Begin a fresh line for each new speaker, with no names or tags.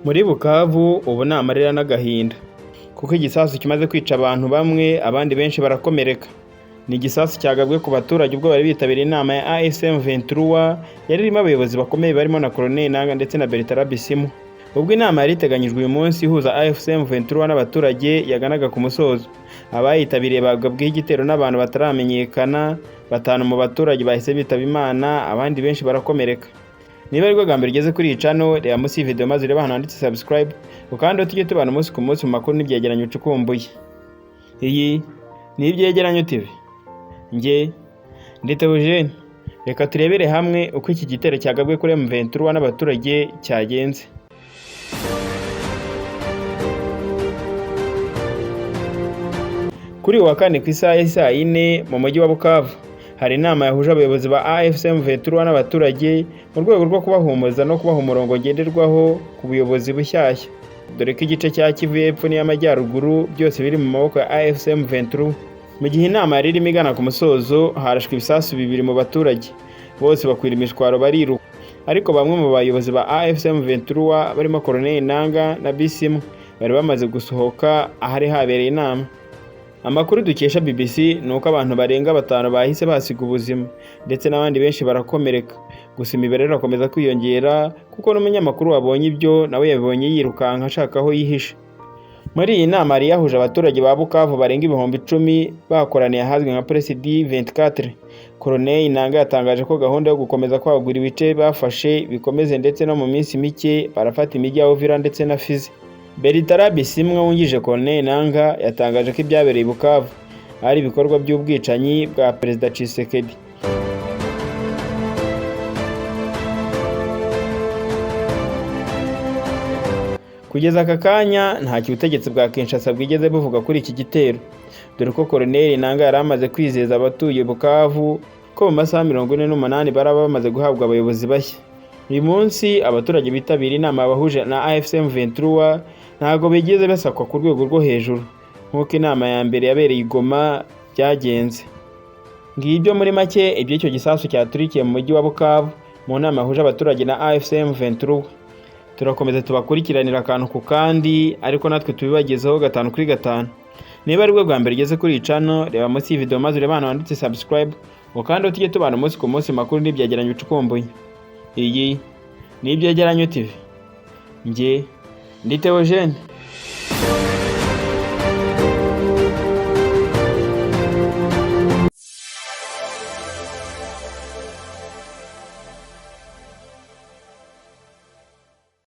Muri Bukavu ubu ni amarira n'agahinda kuko igisasu kimaze kwica abantu bamwe, abandi benshi barakomereka. Ni igisasu cyagabwe ku baturage ubwo bari bitabiriye inama ya AFC M23 yari irimo abayobozi bakomeye barimo na Colonel Nanga ndetse na Bertrand Bisimwa. Ubwo inama yari iteganyijwe uyu munsi ihuza AFC M23 n'abaturage yaganaga ku musozo, abayitabiriye bagabweho igitero n'abantu bataramenyekana, batanu mu baturage bahise bitaba Imana, abandi benshi barakomereka. Niba aribwo bwa mbere ugeze kuri iyi channel, reba munsi y'iyi video maze urebe ahantu handitse subscribe, kandi tujye tubana umunsi ku munsi mu makuru n'ibyegeranyo ucukumbuye. Iyi ni Ibyegeranyo TV. Njye ndi Theogene. Reka turebere hamwe uko iki gitero cyagabwe kuri M23 n'abaturage cyagenze. Kuri uyu wa kane ku isaha ya saa yine mu mujyi wa Bukavu hari inama yahuje abayobozi ba AFC M23 n'abaturage mu rwego rwo kubahumuriza no kubaha umurongo ngenderwaho ku buyobozi bushyashya, dore ko igice cya Kivu y'Epfo n'iy'Amajyaruguru byose biri mu maboko ya AFC M23. Mu gihe inama yari irimo igana ku musozo, harashwe ibisasu bibiri mu baturage, bose bakwira imishwaro bariruka. Ariko bamwe mu bayobozi ba AFC M23 barimo Colonel Nanga na Bisimwa bari bamaze gusohoka ahari habereye inama. Amakuru dukesha BBC ni uko abantu barenga batanu bahise bahasiga ubuzima ndetse n'abandi benshi barakomereka. Gusa imibare irakomeza kwiyongera kuko n'umunyamakuru wabonye ibyo nawe yabibonye yirukanka ashaka aho yihisha. Muri iyi nama yari yahuje abaturage ba Bukavu barenga 10,000 bakoraniye ahazwi nka Place du 24. Colonel Nanga yatangaje ko gahunda yo gukomeza kwagura ibice bafashe bikomeze ndetse no mu minsi mike barafata imijyi ya Uvira ndetse na Fizi. Bertrand Bisimwa wungirije Colonel Nanga yatangaje ko ibyabereye i Bukavu ari ibikorwa by'ubwicanyi bwa Perezida Tshisekedi. Kugeza aka kanya ntacyo ubutegetsi bwa Kinshasa bwigeze buvuga kuri iki gitero, dore ko Colonel Nanga yari amaze kwizeza abatuye Bukavu ko mu masaha 48 baraba bamaze guhabwa abayobozi bashya. Uyu munsi abaturage bitabiriye inama yabahuje na AFC M23 ntabwo bigeze basakwa ku rwego rwo hejuru nk'uko inama ya mbere yabereye i Goma byagenze. Ngibyo muri make iby'icyo gisasu cyaturikiye mu mujyi wa Bukavu mu nama yahuje abaturage na AFC M23. Turakomeza tubakurikiranira akantu ku kandi, ariko natwe tubibagezeho gatanu kuri gatanu. Niba aribwo bwa mbere ugeze kuri iyi channel, reba munsi y'iyi video maze urebe ahantu handitse subscribe, kandi tujye tubana umunsi ku munsi makuru n'ibyegeranyo ucukumbuye. Iyi ni Ibyegeranyo TV. Njye ndi Theogene.